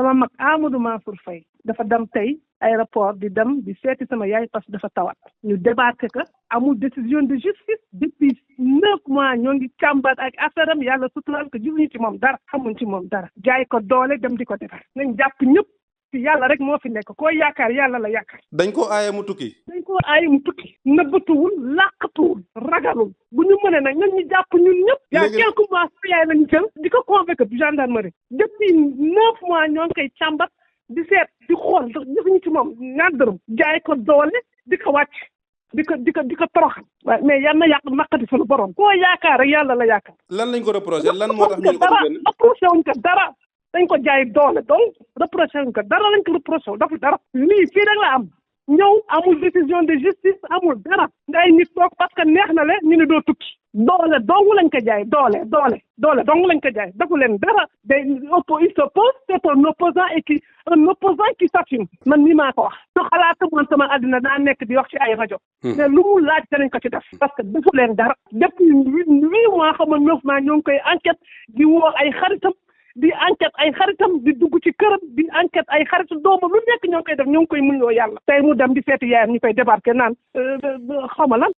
sama mag Amadou Mansour Faye dafa dem tey aéroport di dem di seeti sama yaay parce que dafa tawat ñu débarqué que amul décision de justice depuis 9 mois ñoo ngi càmbar ak affaire am yàlla suturaal ko gisuñu ci moom dara xamuñ ci moom dara jaay ko doole dem di ko defar nañ jàpp ñëpp fi yàlla rek moo fi nekk koo yaakaar yàlla la yaakaar. dañ ko aaye mu tukki. dañ ko aaye mu tukki nëbbatuwul làqatuwul ragalul bu ñu mënee nag ñun ñu jàpp ñun ñëpp. yaa quelques mois sa yaay lañu jël di ko convoqué gendarmerie depuis 9 mois ñoo ngi koy càmbar di seet di xool gisuñu ci moom ñaar dërëm jaay ko doole di ko wàcc di ko toroxal. waaye mais yal na yàq naqati suñu borom. koo yaakaar rek yàlla la yaakaar. lan lañ ko reproché lan moo tax ñu ko reproché wuñ ko dara. dañ ko jaay doole donc reproché wuñ ko dara lañ ko reproché dafa dara lii fii rek la am ñëw amul décision de justice amul dara ngay nit toog parce que neex na le ñu ne doo tukki doole dong lañ ko jaay doole dong lañ ko jaay dafa leen dara day il s'oppose c'est un opposant qui s'assume man nii maa ko wax su xalaata man sama àddina daa nekk di wax ci ay rajo mais lu mu laaj danañ ko ci def parce que defu leen dara depuis 8 mois xam nga 9 mois ñoo ngi koy enquête di woo ay xaritam di enquête ay xaritam di dugg ci këram di enquête ay xaritu doomam lu nekk ñoo ngi koy def ñoo ngi koy muñoo yàlla tey mu dem di seeti yaayam ñu koy débarqué naan xaw ma lan